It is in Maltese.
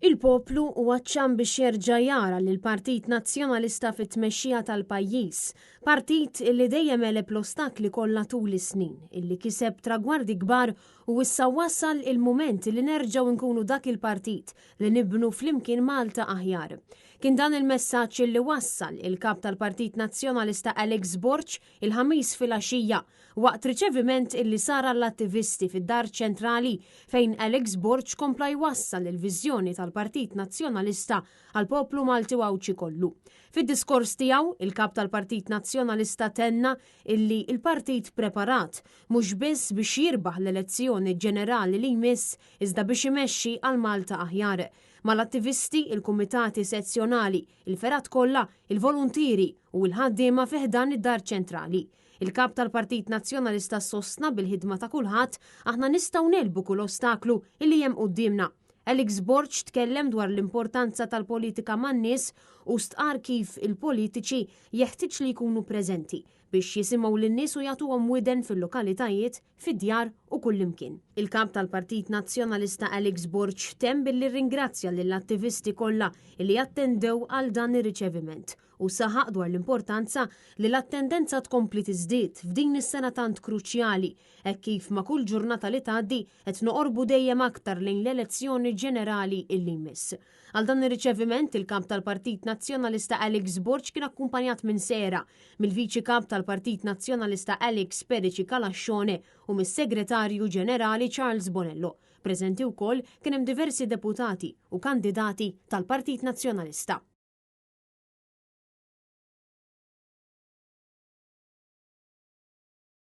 Il-poplu hu għatxan biex jerġa' jara lill-Partit Nazzjonalista fit-tmexxija tal-pajjiż. Partit illi dejjem għeleb l-ostakli kollha tul is-snin, illi kiseb tragwardi kbar u issa wasal il-mument li nerġgħu nkunu dak il-partit li nibnu flimkien Malta aħjar. Kien dan il-messaġġ illi wassal il-Kap tal-Partit Nazzjonalista Alex Borg il-Ħamis filgħaxija waqt riċeviment illi sar għall-attivisti fid-Dar Ċentrali fejn Alex Borg kompla jwassal il-viżjoni tal-Partit Nazzjonalista għall-poplu Malti u Għawdxi kollu. Fid-diskors tiegħu, il-Kap tal-Partit Nazzjonalista tenna illi l-partit preparat mhux biss biex jirbaħ l-elezzjoni ġenerali li jmiss iżda biex imexxi għal Malta aħjar. Mal-attivisti, il-kumitati sezzjonali, il-fergħat kollha, il-voluntieri u l-ħaddiema fi ħdan id-Dar Ċentrali. Il-Kap tal-Partit Nazzjonalista sostna bil-ħidma ta' kulħadd aħna nistgħu negħlbu kull ostaklu li hemm quddiemna. Alex Borg tkellem dwar l-importanza tal-politika man-nies u stqarr kif il-politiċi jeħtieġ li jkunu preżenti biex jisimgħu lin-nies u jagħtuhom widen fil-lokalitajiet, fid-djar u kullimkien. Il-Kap tal-Partit Nazzjonalista Alex Borg temm billi rringrazzja lill-attivisti kollha li attendew għal dan ir-riċeviment u saħaq dwar l-importanza li l-attendenza tkompli tiżdied f'din is-sena tant kruċjali hekk kif ma' kull ġurnata li tgħaddi qed noqorbu dejjem aktar lejn l-elezzjoni ġenerali illi jmiss. Għal dan ir-riċeviment, il-Kap tal-Partit Nazzjonalista Alex Borg kien akkumpanjat minn Sera, mill-Viċi Kap tal-Partit Nazzjonalista Alex Perici Calascione u mis-Segretarju Ġenerali Charles Bonello. Preżenti wkoll kien hemm diversi deputati u kandidati tal-Partit Nazzjonalista.